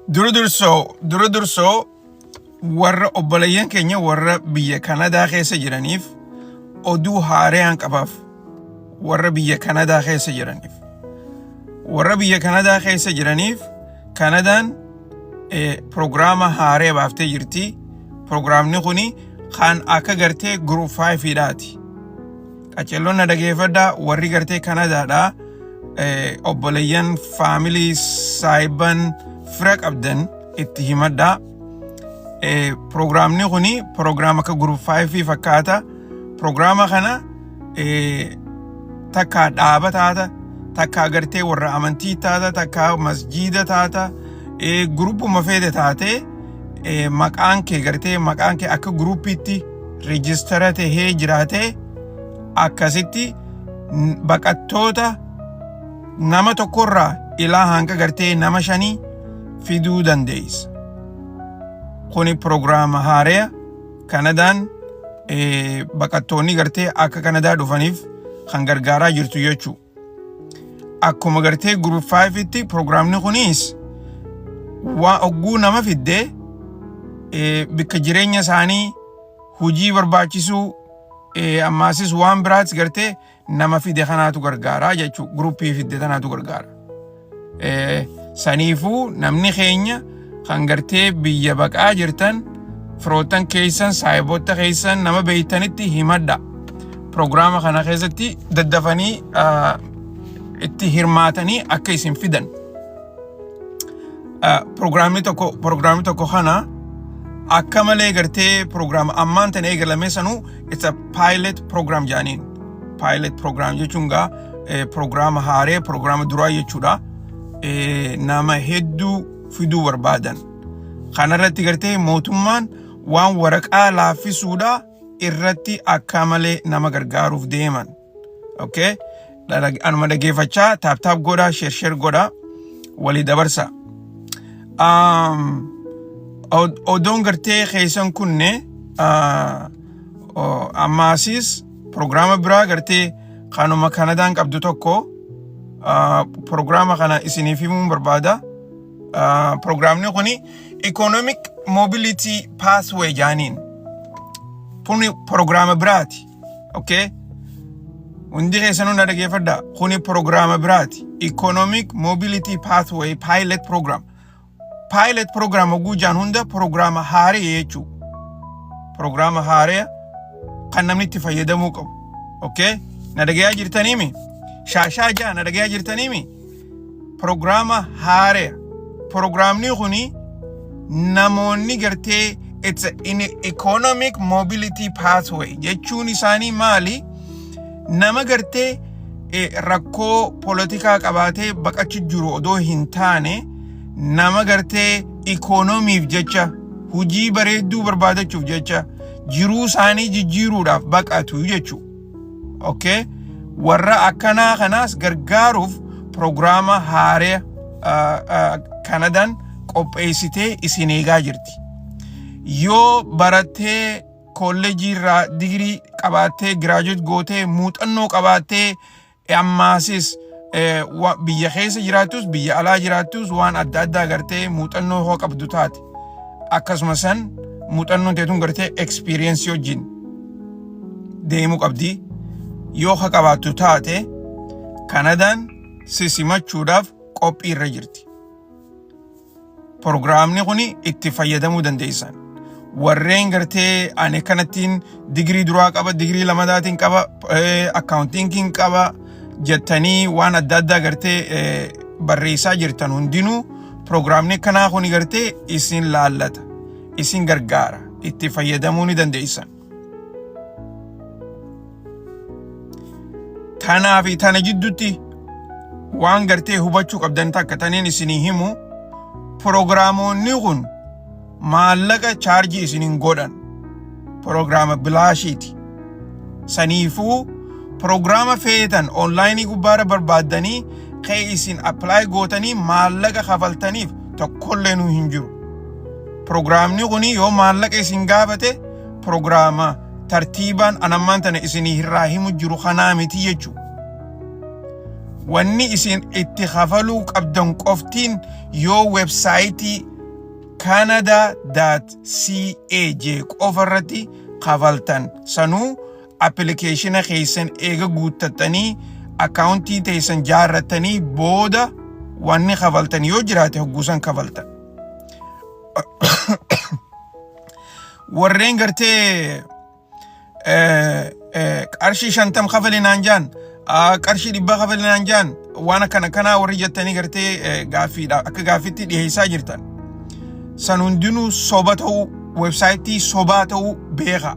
Dura dursoo warra obboleeyyan keenya warra biyya Kanadaa keessa jiraniif oduu haarayaan qabaaf warra biyya Kanadaa keessa jiraniif. Warra biyya Kanadaa keessa jiraniif Kanadaan prograama haaree baaftee jirti. Prograamni kuni kan akka gartee group 5 dhaati. Qaceelloon na dhageeffadhaa warri gartee Kanadaadhaa obboleeyyan faamilii saayiban fira qabdan itti himadhaa. Prograamni kuni prograama akka group 5 fakkaata. Prograama kana takkaa dhaaba taata, takkaa gartee warra amantii taata, takkaa masjiida taata, guruppuma feete taatee maqaan kee gartee maqaan kee akka guruppiitti reejistara tahee jiraatee akkasitti baqattoota nama tokkorraa ilaa hanga gartee nama shanii fiduu dandeessa. Kuni prograama haaraa Kanadaan baqattoonni gartee akka Kanadaa dhufaniif kan gargaaraa jirtu jechuu. Akkuma gartee group 5tti prograamni kunis waa ogguu nama fiddee bikka jireenya isaanii hujii barbaachisuu ammaasis waan biraatis gartee nama fide kanaatu gargaaraa jechuu guruppii fidde tanaatu gargaara. Saniifuu namni keenya kan gartee biyya baqaa jirtan firoottan keessan saahiboota keessan nama beeytanitti himadha. Prograama kana keessatti daddafanii itti hirmaatanii akka isin fidan. Prograamni tokko kana akka malee gartee prograama ammaan tana eegalame sanuu it's a pilot program jedhaniin. Pilot program jechuun gaa prograama haaree prograama duraa jechuudha. Nama hedduu fiduu barbaadan. Kanarratti gartee mootummaan waan waraqaa laaffisuudha irratti akka malee nama gargaaruuf deeman. Okay? Anuma dhageeffachaa tap tap godhaa share share godhaa walii dabarsa. Odoon gartee keessan kunne ammaasis prograama biraa gartee kanuma Kanadaan qabdu tokko prograama kana isiniif himuun barbaada. Prograamni kuni Economic Mobility Pathway jaaniin. Kuni prograama biraati. Okay? Hundi keessanuu na dhageeffadhaa. Kuni prograama biraati. Economic Mobility Pathway Pilot Program. Pilot program hogguu jaan hunda prograama haaree jechuu. Prograama haaree kan namni itti fayyadamuu qabu. Okay? Na dhagayaa jirtaniimi? Shaashaa jaa na dhagayaa jirtaniimi? Prograama haaree. Prograamni kuni namoonni gartee it's an economic mobility pathway jechuun isaanii maali? Nama gartee rakkoo polotikaa qabaatee baqachu jiru odoo hin taane nama gartee ikoonomiif jecha hujii bareedduu barbaadachuuf jecha jiruu isaanii jijjiiruudhaaf baqatu jechuudha. Okay? Warra akkanaa kanaas gargaaruuf prograama haaree Kanadaan qopheessitee isin eegaa jirti. Yoo barattee kolleejii irraa digirii qabaattee graduate gootee muuxannoo qabaattee ammaasis biyya keessa jiraattus biyya alaa jiraattus waan adda addaa gartee muuxannoo hoo qabdu taate akkasuma san muuxannoon teetun gartee experience wajjin deemuu qabdi yoo ka qabaattu taate Kanadaan si simachuudhaaf qophii irra jirti. Prograamni kun itti fayyadamuu dandeessan. Warreen gartee ani kanattiin digirii duraa qaba, digirii lamadaatiin qaba, accountingiin qaba jettanii waan adda addaa gartee barreessaa jirtan hundinuu prograamni kanaa kun gartee isin laallata, isin gargaara, itti fayyadamuu ni dandeessan. Tanaa fi tana jidduutti waan gartee hubachuu qabdan takka taniin isinii himu prograamoonni kun maallaqa chaarjii isiniin godhan prograama bilaashiiti. Saniifuu prograama feetan onlaayinii gubbaarra barbaaddanii kee isin apply gootanii maallaqa kafaltaniif tokkollee nu hin jiru. Prograamni kun yoo maallaqa isin gaafate prograama tartiibaan anammaan tana isinii irraa himu jiru kanaa miti jechuudha. Wanni isin itti kafaluu qabdan qoftiin yoo websaayitii Canada.ca jee qofa irratti kafaltan. Sanuu appilikeeshina keessan eega guuttattanii akkaawuntii teessan jaarrattanii booda wanni kafaltan yoo jiraate hogguusan kafaltan. Warreen gartee qarshii 50 kafali naan jaan, qarshii 100 kafali naan jaan, waan akkana kanaa warri jettanii gartee gaaffiidha akka gaaffitti dhiheessaa jirtan. San hundinuu soba ta'uu, websaayitii sobaa ta'uu beeka.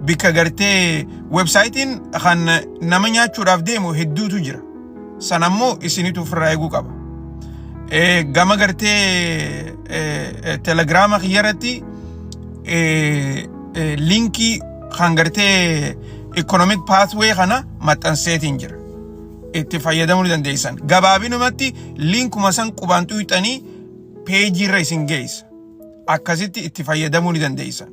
Bikka gartee websaayitiin kan nama nyaachuudhaaf deemu hedduutu jira. San ammoo isinitu ofirraa eeguu qaba. Gama gartee telegiraama kiyyarratti linkii kan gartee economic pathway kana maxxanseetiin jira. Itti fayyadamuu ni dandeessan. Gabaabinumatti linkuma san qubaan xuyxanii peejii irra isin geessa. Akkasitti itti fayyadamuu ni dandeessan.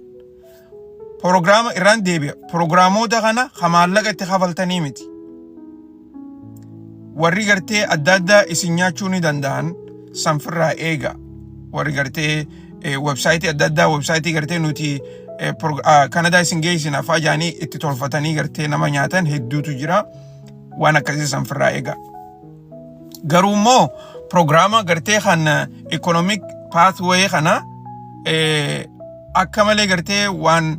Proogiraama irraan deebi'a. Proogiraamoota kana ka maallaqa itti kafaltanii miti. Warri gartee adda addaa isin nyaachuu ni danda'an sanfirraa eega. Warri gartee websaayitii adda addaa, websaayitii gartee nuti Kanadaa isin geessina afaa jaanii itti tolfatanii gartee nama nyaatan hedduutu jira. Waan akkasii sanfirraa eega. Garuu immoo proogiraama gartee kan economic pathway kana akka malee gartee waan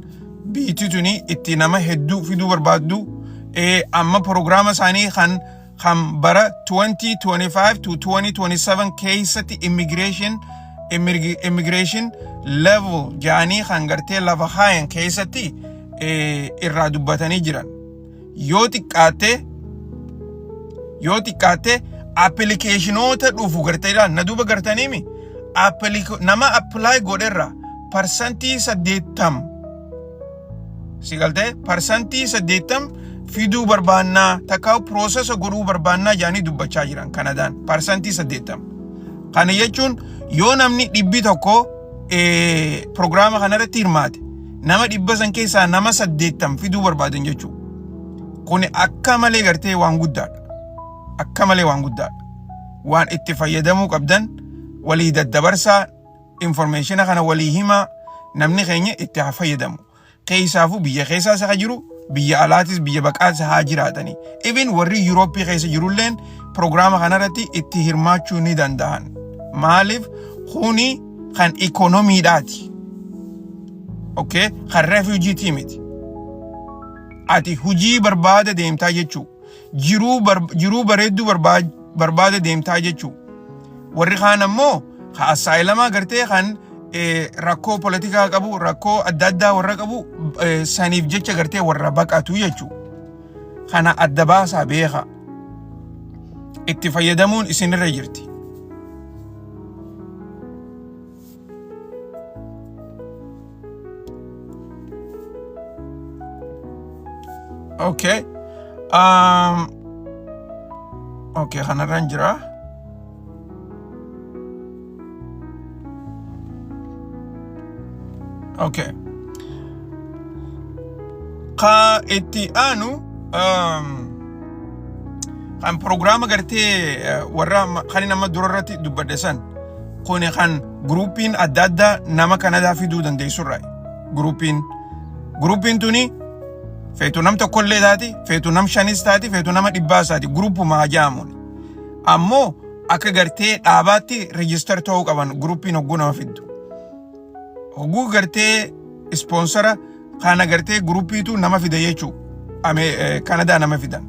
biitti tuni itti nama hedduu fiduu barbaaddu, amma proogiraama isaanii kan bara 2025 to 2027 keessatti immigration level jaanii kan gartee lafa kaayan keessatti irraa dubbatanii jiran. Yoo xiqqaatte appilikeeshinoota dhufu gartee na duuba gartaniimi nama apply godherra 80% si galtee 80% fiduu barbaannaa, takkaa process godhuu barbaannaa jaanii dubbachaa jiran Kanadaan 80%. Kana jechuun yoo namni 100 proogiraama kanarratti hirmaate, nama 100 san keessaa nama 80 fiduu barbaadan jechuudha. Kuni akka malee gartee waan guddaadha. Akka malee waan guddaadha. Waan itti fayyadamuu qabdan walii daddabarsaa, informationa kana walii himaa, namni keenya itti haa fayyadamu. Keessaafuu biyya keessaas haa jiru, biyya alaatis biyya baqaas haa jiraatani. Even warri Yurooppii keessa jirulleen proogiraama kanarratti itti hirmaachuu ni danda'an. Maaliif? Kuni kan ikoonomiidhaati. Okay? Kan refuujiitii miti. Ati hujii barbaada deemtaa jechuu. Jiruu bareedduu barbaada deemtaa jechuu. Warri kaan ammoo ka asylum gartee kan rakkoo politikaa qabu, rakkoo adda addaa warra qabu, saniif jecha gartee warra baqatu jechuu. Kana adda baasaa beeka. Itti fayyadamuun isinirra jirti. Okay. Okay, kanarraan jira. Okay. Ka itti aanu kan proogiraama gartee warra kan nama dura irratti dubbadhe san, kuni kan guruupiin adda addaa nama Kanadaa fiduu dandeessurraa. Guruupiin tuni feetu nam tokkollee taati, feetu nam shanis taati, feetu nama 100s taati, guruupuma jedhamuun. Ammoo akka gartee dhaabaatti register ta'uu qaban guruupiin hogguu nama fiddu. Hogguu gartee sponsor kana gartee guruupiitu nama fida jechuu. Ame Kanadaa nama fidan.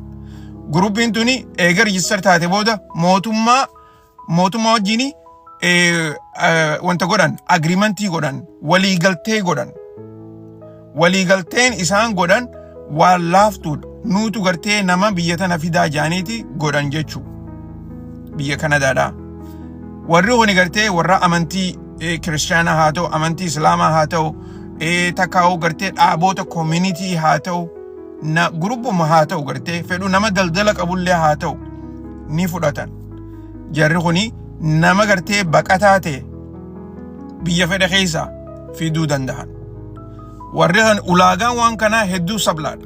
Guruupiin tuni eega register taate booda mootummaa wajjin wanta godhan, agreementii godhan, waliigaltee godhan. Waliigalteen isaan godhan waan laaftuudha. Nuutu gartee nama biyya tana fidaa jaaniiti godhan jechuu. Biyya Kanadaadhaa. Warri kuni gartee warra amantii kiristaanaa haa ta'u, amantii islaamaa haa ta'u, takkaa'uu gartee dhaaboota community haa ta'u, na gurubuma haa ta'u, gartee fedhu nama daldala qabullee haa ta'u ni fudhatan. Jarri kuni nama gartee baqataa ta'e biyya fedhe keessaa fiduu danda'an. Warri kan ulaagaan waan kanaa hedduu sablaadha.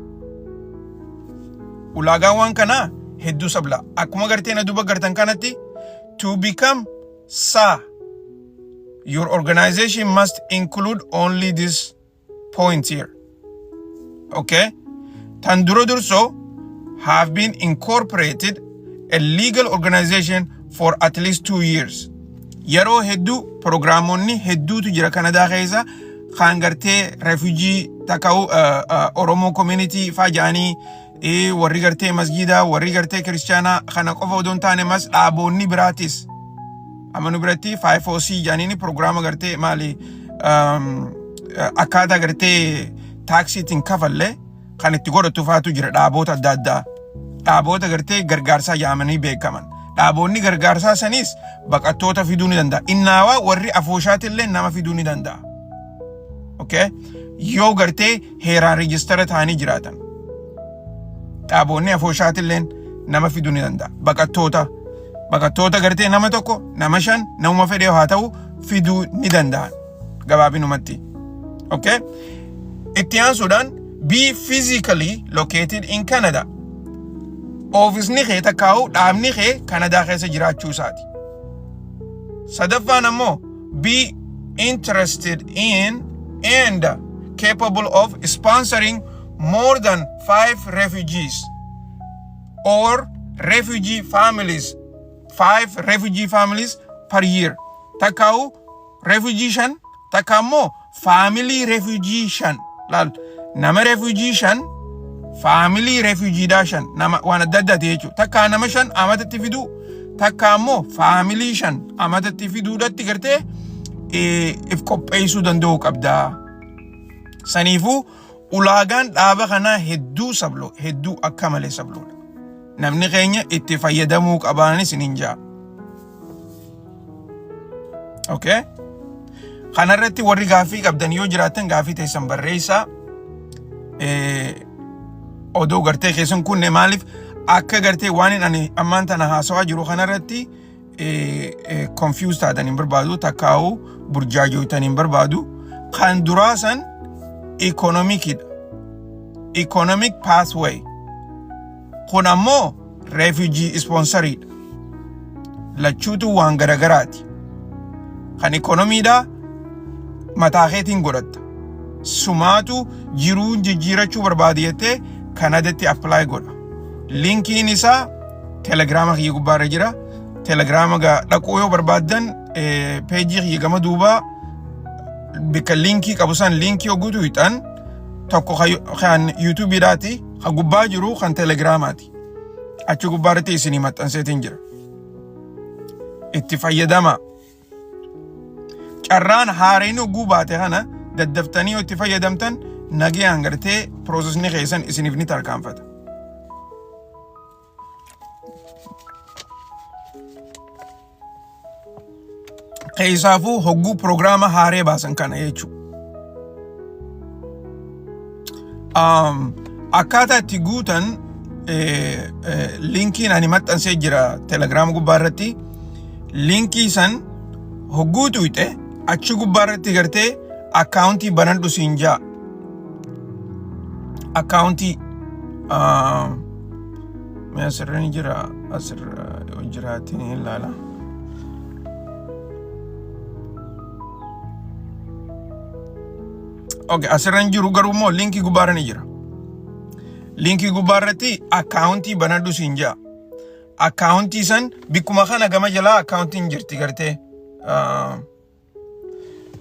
Ulaagaan waan kanaa hedduu sablaa. Akkuma gartee na duuba gartan kanatti to become SA Your organization must include only this points here. Okay? Tan dura dursoo have been incorporated a legal organization for at least 2 years. Yeroo hedduu programoonni hedduutu jira Kanadaa keessa kan gartee refugee taka'u Oromoo community faa jedhanii, warri gartee masgiidaa, warri gartee kiristaanaa kana qofa odoo hin taane mas dhaaboonni biraatis amma nu biratti 5OC jedhaniini programa gartee maali akkaataa gartee taaksiitiin kafalle kan itti godhatu faatu jira, dhaaboota adda addaa. Dhaaboota gartee gargaarsaa jedhamanii beekaman. Dhaaboonni gargaarsaa sanis baqattoota fiduu ni danda'a. Innaawaa warri afooshaatillee nama fiduu ni danda'a. Okay? Yoo gartee heeraan register ta'anii jiraatan. Dhaaboonni afooshaatillee nama fiduu ni danda'a. Baqattoota. Baqattoota gartee nama tokko, nama shan, namuma fedhe haa ta'u fiduu ni danda'an. Gabaabinumatti. Okay? Itti aansuudhaan be physically located in Canada. Oofisni kee takkaa'u dhaabni kee Kanadaa keessa jiraachuu isaati. Sadaffaan ammoo be interested in and capable of sponsoring more than five refugees or refugee families, five refugee families per year. Takkaa'u refugee shan, takka ammoo family refugee shan. Laal, nama refugee shan, family refugeedhaa shan, nama waan adda addaati jechuudha. Takkaa nama shan amatatti fiduu, takka ammoo family shan amatatti fiduudhatti gartee if qopheessuu danda'uu qabdaa. Saniifuu ulaagaan dhaaba kanaa hedduu sabloo, hedduu akka malee sabloodha. Namni keenya itti fayyadamuu qabaanis hin jaa. Okay? Kanarratti warri gaaffii qabdan yoo jiraattan gaaffii teessan barreessaa. Odoo gartee keessan kunne maaliif akka gartee waan ani ammaan tana haasawaa jiru kanarratti confuse taatan hin barbaadu, takkaa'uu burjaajoytan hin barbaadu. Kan duraa san economicidha. Economic pathway. Kun ammoo refugee sponsoriidha. Lachuutu waan garagaraati. Kan economiidhaa mataa keetiin godhatta. Sumaatu jiruu jijjiirachuu barbaade jettee Kanadatti apply godha. Linkiin isaa Telegiraama kiyya gubbaarra jira. Telegiraama dhaquu yoo barbaaddan peejii kiyya gama duubaa bikka linkii qabu san linkii hogguu hixan tokko kan YouTubeiidhaati, kan gubbaa jiru kan Telegiraamaati. Achi gubbaarratti isinii maxxanseetiin jira. Itti fayyadama. Carraan haareen hogguu baate kana daddaftanii yoo itti fayyadamtan nagayaan gartee processni keessan isiniif ni tarkaanfata. Keessaafuu hogguu prograama haaree baasan kana jechuudha. Akkaataa itti guutan linkiin ani maxxansee jira Telegiraama gubbaa irratti. Linkii san hogguu tuyxe achi gubbaa irratti gartee accountii banadhu siin jaa. Accountii mee asirra ni jira, asirra yoo jiraate ni ilaala. Okay, asirra hin jiru, garuu immoo linkii gubbaarra ni jira. Linkii gubbaarratti accountii banadhu siin jaa. Accountii san bikkuma kana gama jalaa accountiin jirti gartee.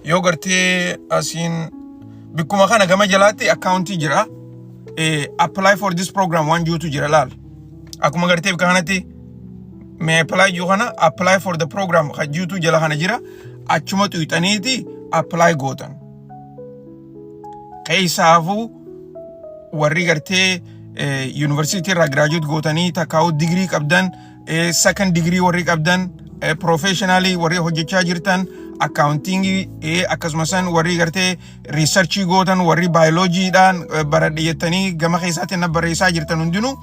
Yoo gartee asiin bikkuma kana gama jalaatti accountii jira. Apply for this program waan jirutu jira laal. Akkuma gartee bikka kanatti mee apply jiru kana, apply for the program kan jirutu jala kana jira. Achuma xuyxaniiti apply gootan. Keessaafuu warri gartee yuunivarsiitii irraa graduate gootanii takkaa'u digirii qabdan, second degree warri qabdan, professionally warri hojjechaa jirtan, accountingii, akkasumas warri gartee researchii gootan, warri baayoloojiidhaan baradhe jettanii gama keessaatti na barreessaa jirtan hundinuu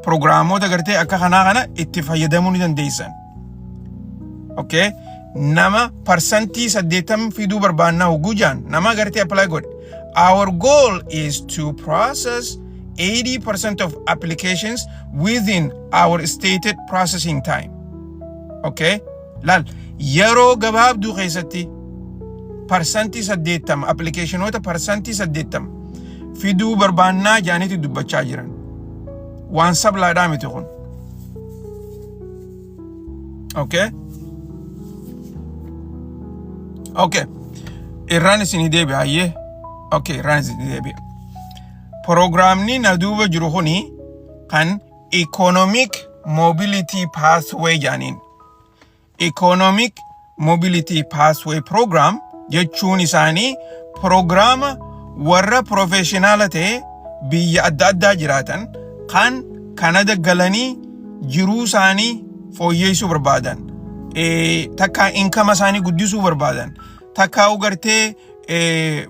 prograamoota gartee akka kanaa kana itti fayyadamuu ni dandeessan. Okay? Nama 80% fiduu barbaannaa hogguu jaan nama gartee apply godhe. Our goal is to process 80% of applications within our stated processing time. Okay? Laal, yeroo gabaabduu keessatti 80% appilikeeshinoota 80% fiduu barbaannaa jedhaniiti dubbachaa jiran. Waan sablaadhaa miti kun. Okay? Okay. Irraan isinii deebi'a hayyee. Okay, irraan isinii deebi'a. Proogiraamni na duuba jiru kuni kan Economic Mobility Pathway jedhaniin. Economic Mobility Pathway Program jechuun isaanii proogiraama warra profeeshinaala ta'e biyya adda addaa jiraatan kan Kanada galanii jiruu isaanii fooyyeessuu barbaadan, takkaa inkama isaanii guddisuu barbaadan, takkaa gartee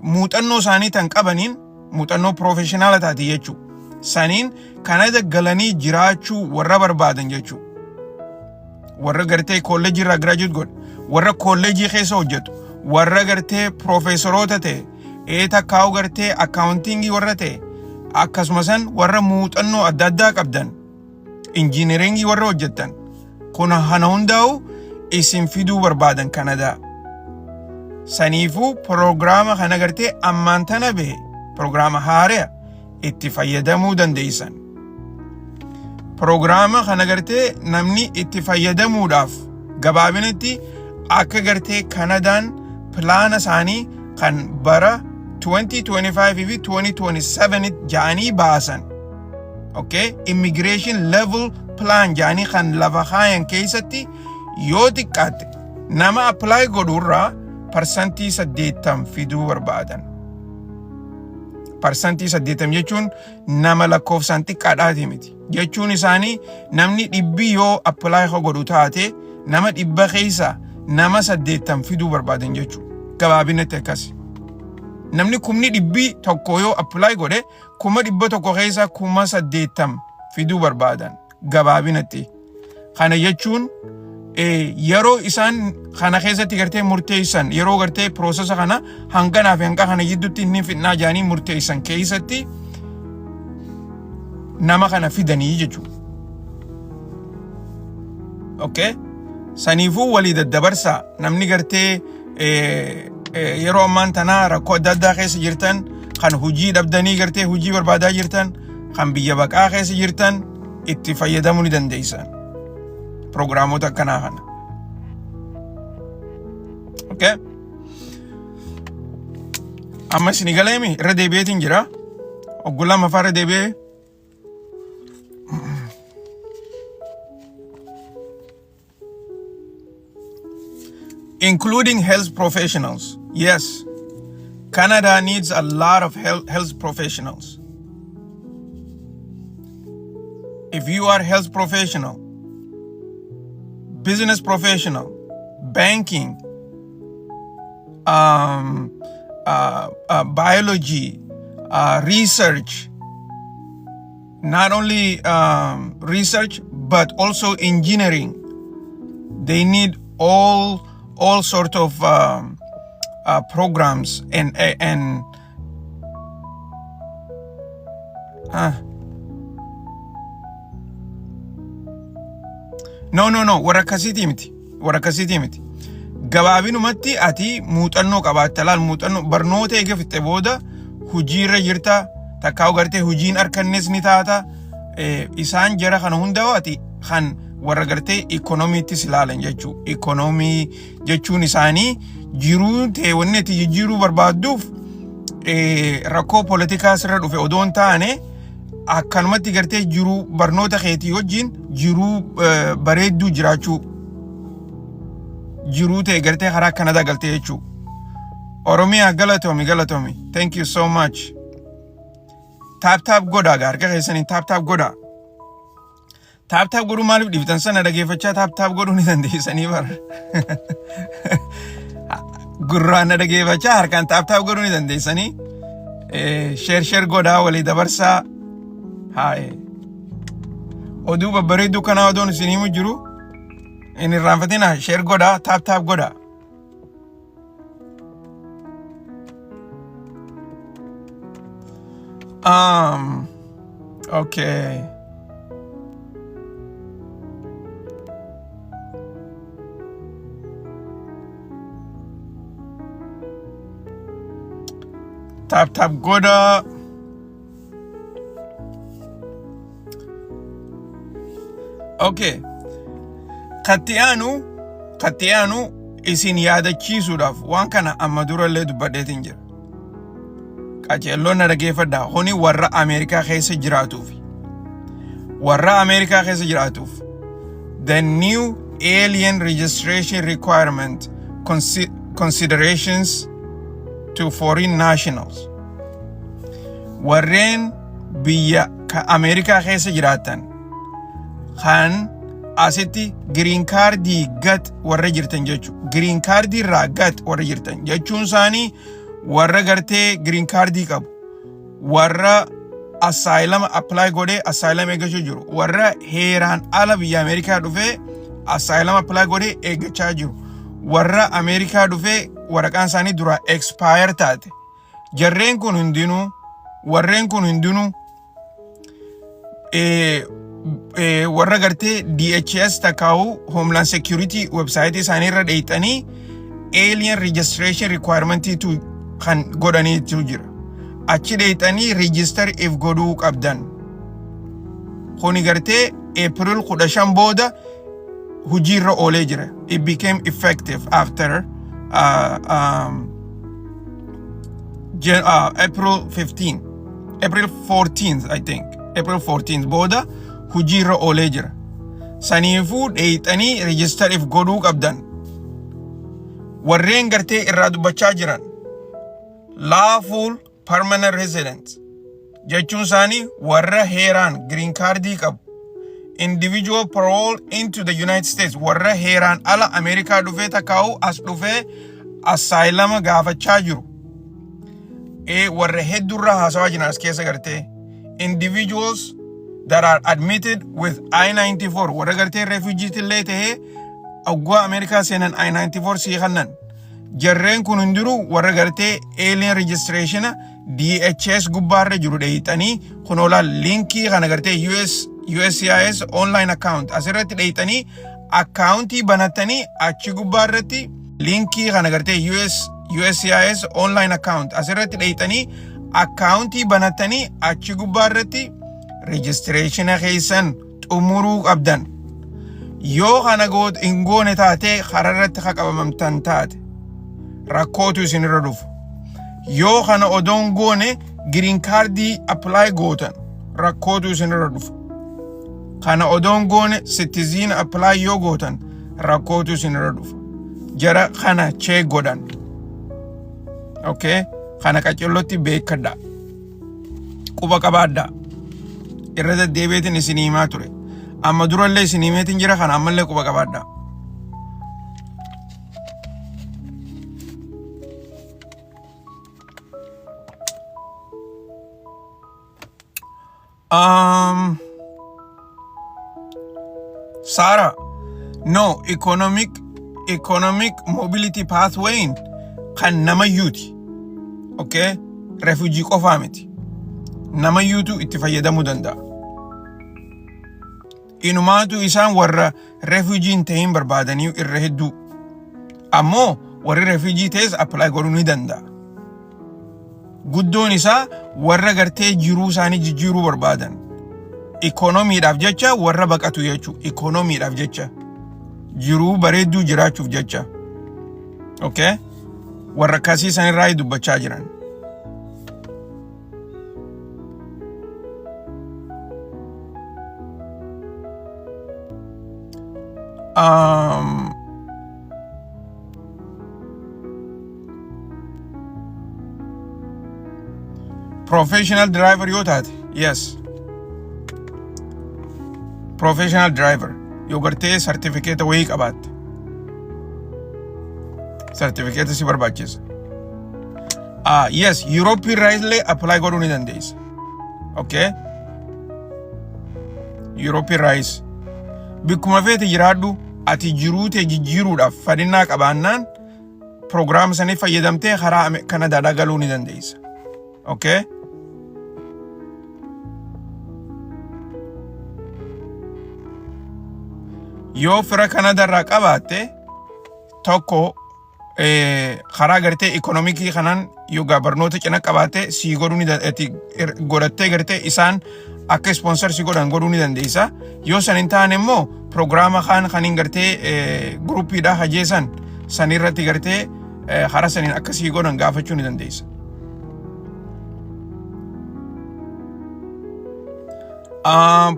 muuxannoo isaanii tan qabaniin muuxannoo profeeshinaala taate jechuudha. Saniin Kanada galanii jiraachuu warra barbaadan jechuudha. Warra gartee kolleejjii irraa giraajuut godhe, warra kolleejjii keessa hojjetu, warra gartee piroofeesaroota ta'e, takkaa'u gartee akkaawuntiingii warra ta'e, akkasuma san warra muuxannoo adda addaa qabdan, injiineringii warra hojjettan, kun hana hundaa'u isin fiduu barbaadan Kanadaa. Saniifuu piroogiraama kana gartee ammaan tana bahe piroogiraama haaraa itti fayyadamuu dandeessan. Piroogiraama kana gartee namni itti fayyadamuudhaaf gabaabinatti akka gartee Kanadaan pilaana isaanii kan bara 2025 fi 2027 ja'anii baasan. Okay? Immigration level plan ja'anii kan lafa kaayan keessatti yoo xiqqaatte nama apply godhu irraa 80% fiduu barbaadan. 80% jechuun nama lakkoofsaan xiqqaadhaati miti. Jechuun isaanii namni dhibbi yoo apply godhu taate nama 100 keessa nama 80 fiduu barbaadan jechuudha. Gabaabinatti akkas. Namni 100,000 yoo apply godhe 100,000 keessa 80,000 fiduu barbaadan gabaabinatti. Kana jechuun yeroo isaan kana keessatti gartee murteessan yeroo gartee piroosesa kana hanganaa fi hanga kana gidduutti inni fidnaa jedhanii murteessan keessatti nama kana fidanii jechuudha. Okay? Saniifuu walii daddabarsaa namni gartee yeroo ammaan tanaa rakkoo adda addaa keessa jirtan kan hojii dhabdanii gartee hojii barbaadaa jirtan kan biyya baqaa keessa jirtan itti fayyadamuu ni dandeessan. Pirogiraamota akkanaa kana. Okay? Amma isin galeemi irra deebi'eetiin jira. Ogguu lammaffaa irra deebi'ee including health professionals. Yes, Canada needs a lot of health professionals. If you are health professional, business professional, banking, biology, research, not only research but also engineering. They need all sort of programs and no, no, no, warra akkasiitii miti, warra akkasiitii miti. Gabaabinumatti ati muuxannoo qabaatta. Laal, muuxannoo barnoota eega fixxe booda hojiirra jirta, takkaa gartee hojiin arkannes ni taata. Isaan jara kana hundaa'u ati kan warra gartee ikoonomiittis ilaalan jechuu. Ikoonomii jechuun isaanii jiruu ta'e wanni ati jijjiiruu barbaadduuf rakkoo poolitikaa sirra dhufe odoo hin taane akkanumatti gartee jiruu barnoota keetii wajjin jiruu bareedduu jiraachuu, jiruu ta'e gartee karaa Kanadaa galtee jechuu. Oromiyaa, galatoomi, galatoomi. Thank you so much. Tap tap godhaa gaa, harka keessanii tap tap godhaa. Tap tap godhuu maaliif dhiiftan? Sana dhageeffachaa tap tap godhuu ni dandeessanii bara. Gurraan na dhageeffachaa harkaan tap tap godhuu ni dandeessanii. Share share godhaa, walii dabarsaa. Haa'e. Oduu babbareedduu kanaa odoon isin himu jiru hin irraanfatina, share godhaa, tap tap godhaa. Okay. Tap tap godhaa. Okay. Katti aanu katti aanu isin yaadachiisuudhaaf waan kana amma durallee dubbadheetiin jira. Qaceelloon na dhageeffadhaa. Kuni warra Ameerikaa keessa jiraatuuf. Warra Ameerikaa keessa jiraatuuf. The new alien registration requirement considerations to foreign nationals. Warreen biyya ka Ameerikaa keessa jiraatan kan asitti green cardii gat warra jirtan jechuudha. Green cardii irraa gat warra jirtan jechuun isaanii warra gartee green cardii qabu, warra asylum apply godhee asylum eeggachuu jiru, warra heeraan ala biyya Ameerikaa dhufee asylum apply godhee eeggachaa jiru, warra Ameerikaa dhufee waraqaan isaanii dura expire taate. Jarreen kun hundinuu warreen kun hundinuu warra gartee DHS takkaa'u Homeland Security website isaanii irra dheeyxanii alien registration requirement tu kan godhaniitu jira. Achi dheeyxanii register if godhuu qabdan. Kuni gartee April 15 booda hojiirra oolee jira. It became effective after April 15, April 14th, I think. April 14th booda hojiirra oolee jira. Saniifuu dheeyxanii register if godhuu qabdan. Warreen gartee irraa dubbachaa jiran lawful permanent resident jechuun isaanii warra heeraan green cardii qabu. Individual parole into the United States, warra heeraan ala Ameerikaa dhufee takkaa'u as dhufee asylum gaafachaa jiru. Warra hedduurraa haasawaa jiran as keessa gartee individuals that are admitted with I-94, warra gartee refugee illee tahee oggaa Ameerikaa seenan I-94 sii kannan. Jarreen kun hundinuu warra gartee alien registration DHS gubbaarra jiru dheeyxanii kunoolaan linkii kana gartee US USCIS online account asirratti dheeyxanii akkaawuntii banattanii achi gubbaarratti linkii kana gartee US USCIS online account asirratti dheeyxanii akkaawuntii banattanii achi gubbaarratti registration keessan xumuruu qabdan. Yoo kana hin goone taate, kararratti qabamamtan taate, rakkootu isinirra dhufu. Yoo kana odoon goone green cardii apply gootan, rakkootu isinirra dhufu. Kana odoon goone citizen apply yoo gootan, rakkootu isinirra dhufu. Jara kana check godhan. Okay? Kana qacellotti beekadha. Quba qabaadha. Irra deddeebiitiin isinii himaa ture. Amma durallee isinii himeetiin jira, kana ammallee quba qabaadha. Sarah, no, economic mobility pathway kan namayyuuti. Okay? Refugee qofaa miti. Namayyuutu itti fayyadamuu danda'a. Inumaatu isaan warra refugee hin ta'in barbaadanii irra hedduu. Ammoo warri refugee ta'es apply godhuu ni danda'a. Guddoon isaa warra gartee jiruu isaanii jijjiiruu barbaadan. Ikoonomiidhaaf jecha warra baqatu jechuudha. Ikoonomiidhaaf jecha. Jiruu bareedduu jiraachuuf jecha. Okay? Warra akkasii sanirraa dubbachaa jiran. Professional driver yoo taate, yes. Professional driver yoo gartee sartifikeeta wayii qabaatte. Sartifikeeta si barbaachisa. Ah, yes, Europe irraa illee apply godhuu ni dandeessa. Okay? Europe irraayis. Bikkuma feete jiraadhu, ati jiruu tee jijjiiruudhaaf fadhinnaa qabaannaan proogiraama sanii fayyadamtee karaa Kanadaadhaa galuu ni dandeessa. Okay? Yoo fira Kanadaarraa qabaatte tokko Karaa gartee ikonomikii kanaan yoogaa barnoota cina qabaatte sii godhuu ni ati godhattee gartee isaan akka ispoonsar si godhan godhuu ni dandeessa. Yoo san hin taane immoo piroogiraama kaan kan hin gartee gurupiidhaa hajeessan san irratti gartee karaa saniin akka sii godhan gaafachuu ni dandeessa.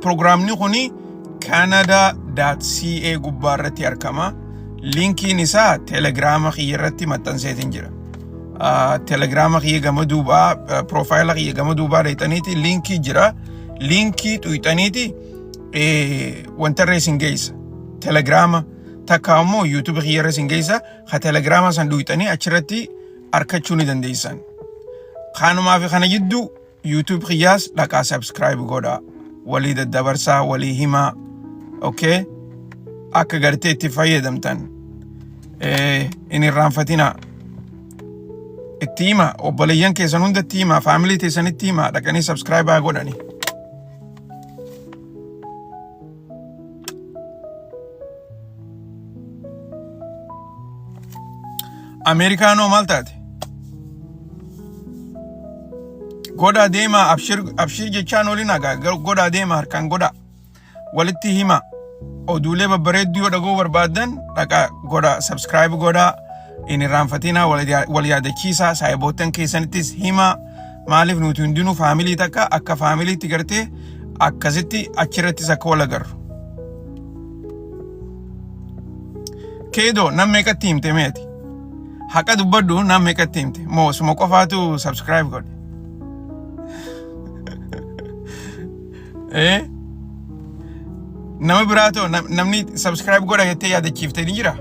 Piroogiraamni kuni canada.ca gubbaa irratti argama. Linkiin isaa telegiraama kiyya irratti maxxanseetiin jira. Telegiraama kiyya gama duubaa, piroofaayila kiyya gama duubaa dheexaniiti linkii jira. Linkii xuyxaniiti wanta irra isin geessa. Telegiraama takka immoo yuutuubii kiyya irra isin geessa. Ka telegiraama san dhuyxanii achirratti arkachuu ni dandeessan. Kanumaa fi kana jidduu YouTube kiyyaas dhaqaa subscribe godhaa. Walii daddabarsaa, walii himaa. Okay? Akka gartee itti fayyadamtan. Hin irraanfatinaa. Itti hima obboleeyyan keessan hundatti hima faamilii teessanitti hima dhaqanii subscribe haa godhani. Ameerikaanoo maal taate? Godhaa deemaa abshir abshir jechaan olin hagaa godhaa deemaa harkaan godhaa walitti hima oduulee babbareedduu yoo dhaga'uu barbaaddan dhaqaa godhaa subscribe godhaa hin irraanfatinaa wal yaadachiisaa saayiboottan keessanittis himaa maaliif nuti hundinuu faamilii takka akka faamiliitti gartee akkasitti achirrattis akka wal agarru. Keedoo nam meeqatti himte meeti? Haqa dubbadhu nam meeqatti himte? Moo suma qofaatu subscribe godhe? Eh? Nama biraa too namni subscribe godha jettee yaadachiifte ni jira?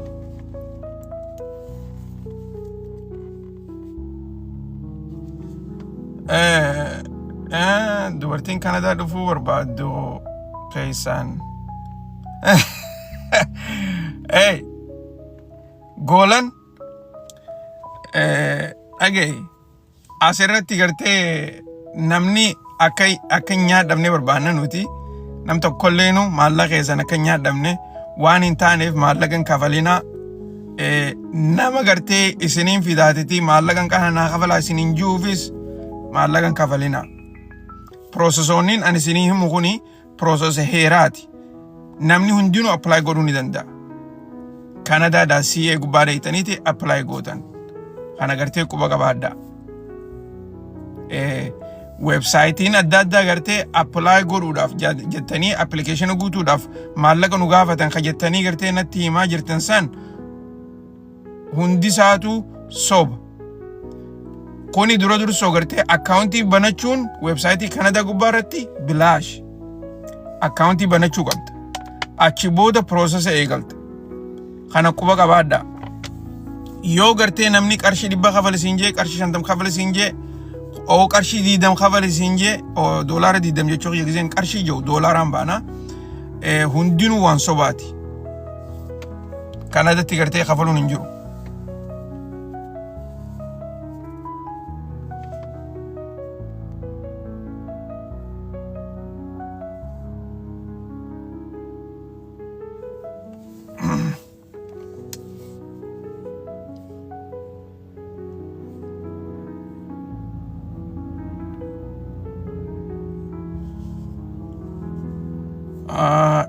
Eh, dubartiin Kanadaa dhufuu barbaaddu keessaan. Hey, goolan dhaga'i asirratti gartee namni akka akka hin nyaadhamne barbaanna nuti nam tokkolleenu maallaqa keessan akka hin nyaadhamne waan hin taaneef maallaqa hin kafalinaa. Nama gartee isiniin fidaatiti maallaqa hin kana naa kafalaa isiniin ji'uufis maallaqa hin kafalinaa. Piroosesoonniin ani isinii himu kuni piroosesa heeraati. Namni hundinuu apply godhuu ni danda'a. Kanadaadhaa CA gubbaa dheeytaniiti apply gootan. Kana gartee quba qabaadhaa. Weebsaayitiin adda addaa gartee apply godhuudhaaf jettanii appilikeeshina guutuudhaaf maallaqa nu gaafatan ka jettanii gartee natti himaa jirtan san hundisaatu soba. Kuni dura dursoo gartee akkaawuntii banachuun weebsaayitii Kanadaa gubbaa irratti bilaash. Akkaawuntii banachuu qabda. Achi booda piroosesa eegalta. Kana quba qabaadhaa. Yoo gartee namni qarshii 100 kafali siin jee qarshii 50 kafali siin jee oo qarshii 20 kafali siin jee oo doolaara 20 jechuu kiyya giseen qarshii jiru doolaaraan baana. Hundinuu waan sobaati. Kanadatti gartee kafaluun hin jiru.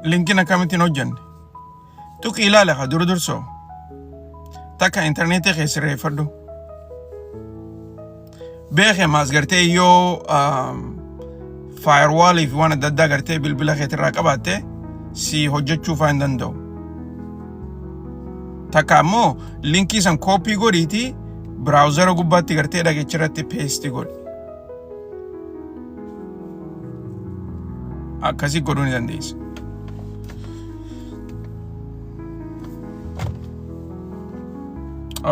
Linkiin akkamittiin hojjenne? Tuqi ilaala ka dura dursoo. Takka intarneetii kee sirreeffadhu. Beeke maas gartee yoo firewall fi waan adda addaa gartee bilbila keetirraa qabaatte si hojjechuu faa hin danda'u. Takka ammoo linkii san kooppii godhiitii biraawuzara gubbaatti gartee dhagicha irratti peesti godhi. Akkasii godhuu ni dandeessa.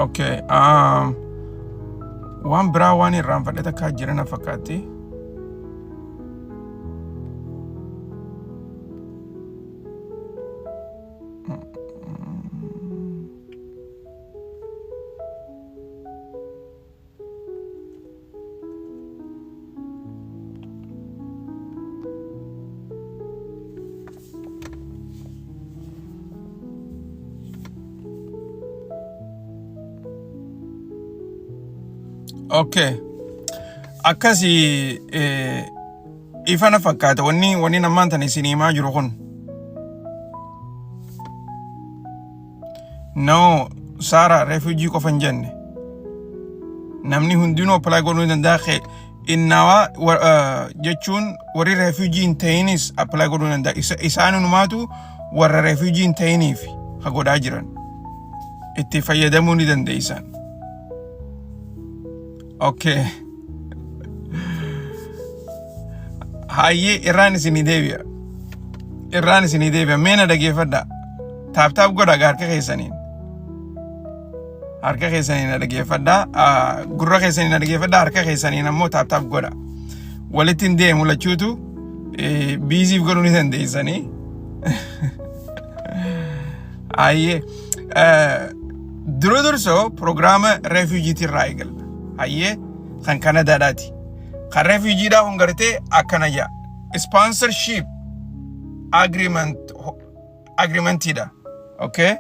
Okay. Waan biraa waan irraanfadhe takka jira na fakkaatti. Okay. Akkasi ifa na fakkaata wanni ammaan tana isin himaa jiru kun. No, Saara refugee qofa hin jenne. Namni hundinuu apply godhuu ni danda'a. Innaawaa jechuun warri refugee hin ta'inis apply godhuu ni danda'a. Isaanumaatu warra refugee hin ta'iniif ha godhaa jiran. Itti fayyadamuu ni dandeessan. Okay. Hayyee irraan isinii deebi'a. Irraan isinii deebi'a. Mee na dhageeffadhaa. Taap taap godhaa harka keessaniin. Harka keessaniin na dhageeffadhaa. Gurra keessaniin na dhageeffadhaa. Harka keessaniin ammoo taap taap godha. Walitti hin deemu lachuutu biiziif godhuu ni dandeessanii. Hayyee. Dura dursoo piroogiraama reefuujiitii irraa eegalla. Hayyee kan Kanadaadhaati. Kan reefuujiidhaa kun gartee akkana jedha. Sponsorship agreement agreementiidha. Okay?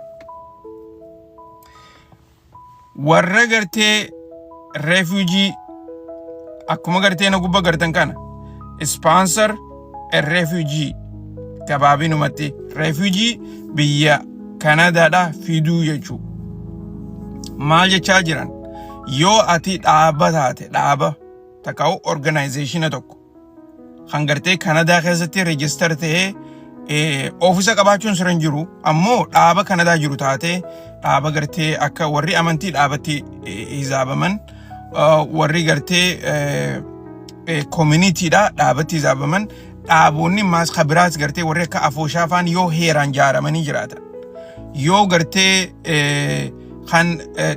Warra gartee refugee akkuma gartee na gubba gartan kana sponsor a refugee gabaabinumatti refugee biyya Kanadaadhaa fiduu jechuu. Maal jechaa jiran yoo ati dhaaba taate dhaaba takkaa'u organizationa tokko kan gartee Kanadaa keessatti register ta'ee oofisa qabaachuun sirra hin jiru ammoo dhaaba Kanadaa jiru taatee dhaaba gartee akka warri amantii dhaabatti hizaabaman warri gartee communityidha dhaabatti hizaabaman dhaaboonni maas kabiraas gartee warri akka afooshaa faan yoo heeraan jaaramanii jiraatan yoo gartee kan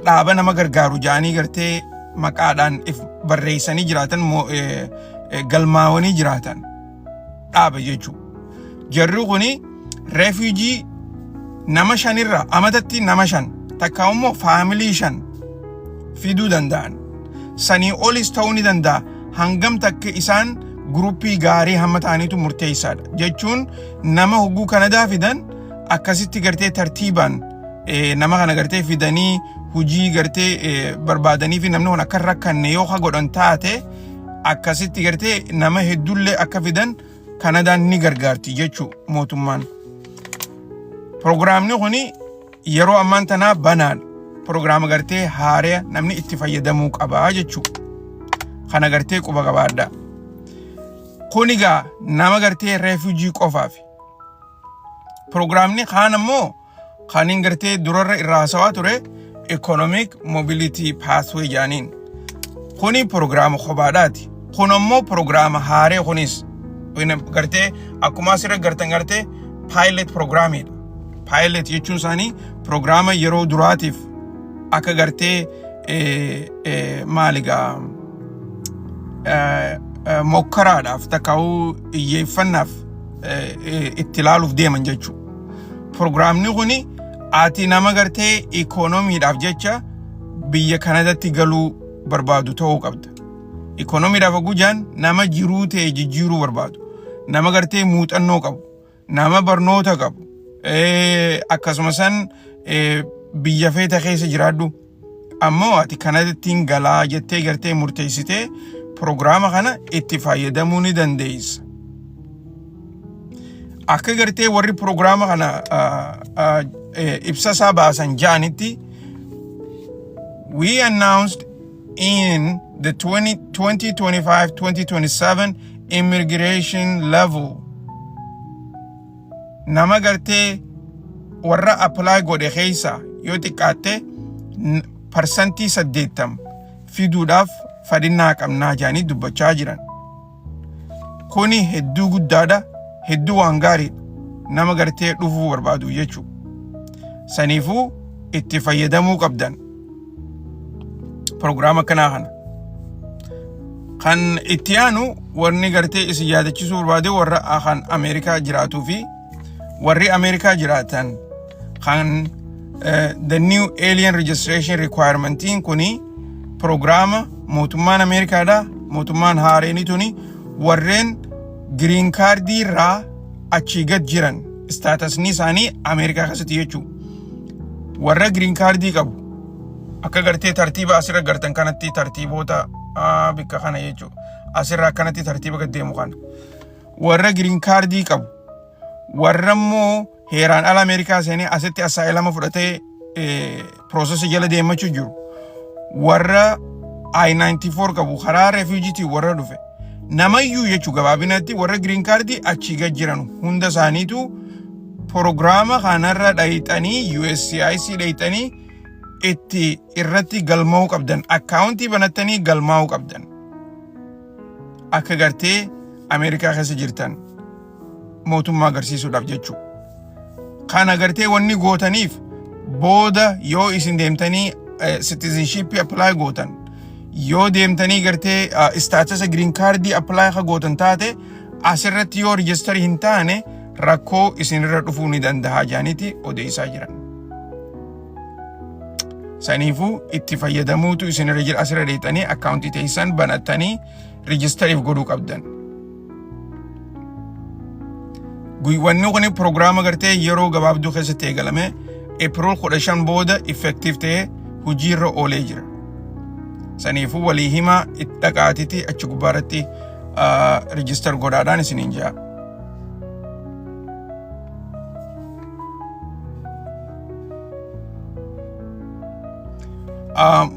dhaaba nama gargaaru jaanii gartee maqaadhaan if barreessanii jiraatan galmaawanii jiraatan dhaaba jechuudha. Jarri kuni refugee nama shanirra amatatti nama shan takka immoo family shan fiduu danda'an. Sanii olis ta'uu ni danda'a. Hangam takka isaan groupii gaarii hamma ta'aniitu murteessaadha. Jechuun nama hogguu Kanadaa fidan akkasitti gartee tartiibaan nama kana gartee fidanii hujii gartee barbaadanii fi namni kun akka hin rakkanne yoo ka godhan taate akkasitti gartee nama hedduullee akka fidan Kanadaan ni gargaarti jechuu mootummaan. Piroogiraamni kuni yeroo ammaan tanaa banaadha. Piroogiraama gartee haaraya namni itti fayyadamuu qabaa jechuu. Kana gartee quba qabaadha. Kun egaa nama gartee refugee qofaaf. Piroogiraamni kaan ammoo kan hin gartee durarra irraa haasawaa ture Economic Mobility Pathway jedhaniin. Kuni piroogiraama kophaadhaati. Kun ammoo piroogiraama haaree kunis gartee akkuma asirra gartan gartee pilot piroogiraamiidha. Pilot jechuun isaanii piroogiraama yeroo duraatiif akka gartee maaligaa mokkaraadhaaf takkaa'uu iyyeeffannaaf itti ilaaluuf deeman jechuudha. Piroogiraamni kuni ati nama gartee ikoonomiidhaaf jecha biyya Kanadatti galuu barbaadu ta'uu qabda. Ikoonomiidhaaf hogguu jaan nama jiruu ta'e jijjiiruu barbaadu. Nama gartee muuxannoo qabu. Nama barnoota qabu. Akkasuma san biyya feeta keessa jiraadhu. Ammoo ati Kanadattiin galaa jettee gartee murteessitee piroogiraama kana itti fayyadamuu ni dandeessa. Akka gartee warri piroogiraama kana ibsa isaa baasan ja'anitti we announced in the 2025-2027 immigration level nama gartee warra apply godhe keessa yoo xiqqaatte 80% fiduudhaaf fadhinnaa qabnaa jedhanii dubbachaa jiran. Kuni hedduu guddaadha, hedduu waan gaariidha. Nama gartee dhufuu barbaadu jechuudha. Saniifuu itti fayyadamuu qabdan. Piroogiraama akkanaa kana. Kan itti aanu wanni gartee isin yaadachiisuu barbaade warra kan Ameerikaa jiraatuu fi warri Ameerikaa jiraatan kan the new alien registration requirementiin kuni piroogiraama mootummaan Ameerikaadha. Mootummaan haareenii tuni warreen green cardii irraa achii gad jiran statusni isaanii Ameerikaa keessatti jechuudha. Warra green cardii qabu Akka gartee tartiiba asirra gartan kanatti tartiiboota bikka kana jechuudha. Asirra akkanatti tartiiba gad deemu kana. Warra green kaardii qabu warra immoo heeraan ala Ameerikaa seenee asitti asylum fudhatee process jala deemachuu jiru. Warra I-94 qabu karaa refugeetii warra dhufe. Namayyuu jechuu gabaabinatti warra green kaardii achii gad jiran hunda isaaniitu proogiraama kanarra dhayxanii USCIS dhayxanii itti irratti galmaa'uu qabdan. Akkaawuntii banattanii galmaa'uu qabdan. Akka gartee Ameerikaa keessa jirtan mootummaa agarsiisuudhaaf jechuudha. Kana gartee wanni gootaniif booda yoo isin deemtanii citizenship apply gootan yoo deemtanii gartee status green card apply ka gootan taate asirratti yoo register hin taane rakkoo isinirra dhufuu ni danda'a jaaniiti odeessaa jiran. Saniifuu itti fayyadamuutu isinirra jira asirra deetanii akkaawuntii teessan banattanii registeriif godhuu qabdan. Wanni kun proogiraama gartee yeroo gabaabduu keessatti eegalame April 15 booda effective ta'ee hojiirra oolee jira. Saniifuu walii himaa itti dhaqaatiti achi gubbaarratti register godhaadhaan isiniin jira.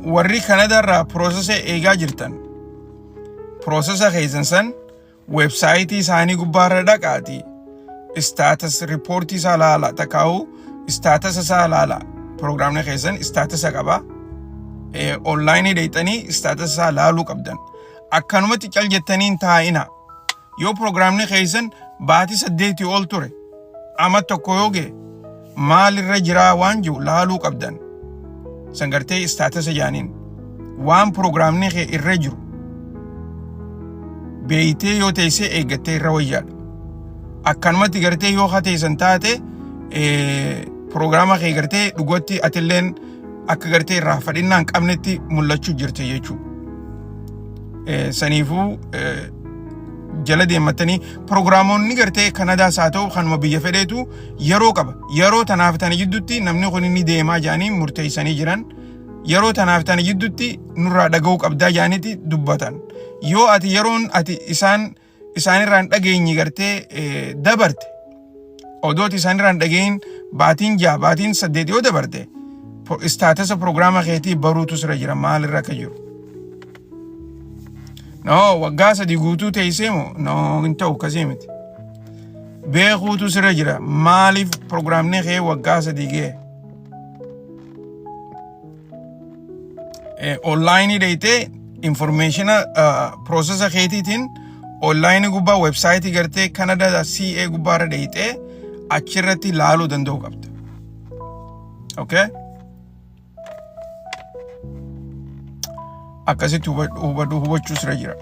Warri Kanadaarraa process eegaa jirtan process keessan san website isaanii gubbaarra dhaqaati status report isaa laala takkaa'u status isaa laala proogiraamni keessan status qaba online deeyxanii status isaa laaluu qabdan akkanumatti cal jettanii hin taa'ina yoo proogiraamni keessan baatii 8 ol ture ama 1 yoo ga'e maalirra jiraa waan jiru laaluu qabdan san gartee status jaaniin waan proogiraamni kee irra jiru beeytee yoo teessee eeggattee irra wayyaadha. Akkanumatti gartee yoo hateessan taate proogiraama kee gartee dhugatti atilleen akka gartee irraa fadhinnaa hin qabnetti mul'achuu jirti jechuudha. Saniifuu jala deemmatanii proogiraamoonni gartee Kanadaas haa ta'u kanuma biyya fedheetu yeroo qaba. Yeroo tanaaf tana jidduutti namni kun inni deemaa jedhanii murteessanii jiran. Yeroo tanaaf tana jidduutti nurraa dhaga'uu qabdaa jedhaniiti dubbatan. Yoo ati yeroon ati isaan isaanirraa hin dhageenye gartee dabarte odooti isaanirraa hin dhageenyin baatiin 6 baatiin 8 yoo dabarte status proogiraama keetii baruutu sirra jira maalirra akka jiru. No waggaa 3 guutuu teessee moo no hin ta'u akkasii miti. Beekuutu sirra jira maaliif proogiraamni kee waggaa 3 ga'e. Online deeytee information process keetiitiin online gubbaa website gartee Canada CA gubbaarra deeytee achirratti laaluu danda'uu qabda. Okay? Akkasitti hubachuu sirra jira.